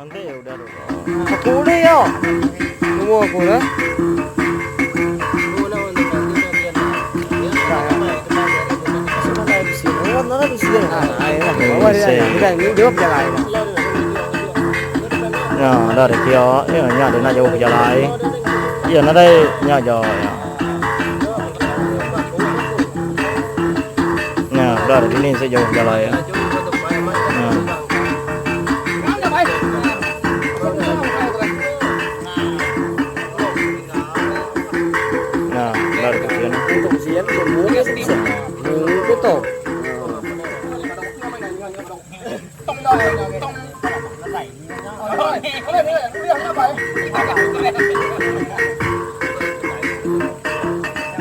Nanti udah tu. Aku boleh ya. Semua aku lah. Ya, dah ada kia, ya, nya ada nak jauh berjalan. Ya, nak đây nya jauh. Ya. Ya, dah ada ini saya jauh berjalan ya. Ya. Ya, dah ada kia. Untuk siap, mungkin tu.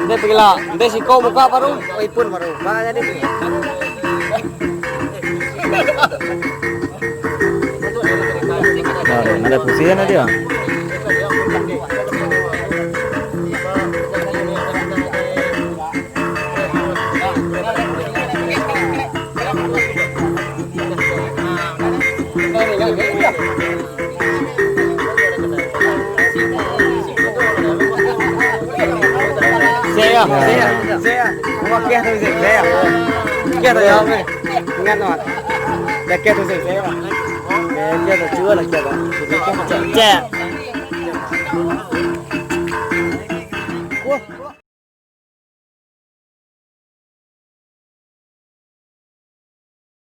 Dia pergi lah. Dia siko muka baru, oi pun baru. Ba jadi. Dah ada, ada pusian dia. Saya, saya, saya. Muka kia tu saya. Kia tu ya. Ingat tu. Dah kia tu saya. Kia tu chưa là kia tu. Cek.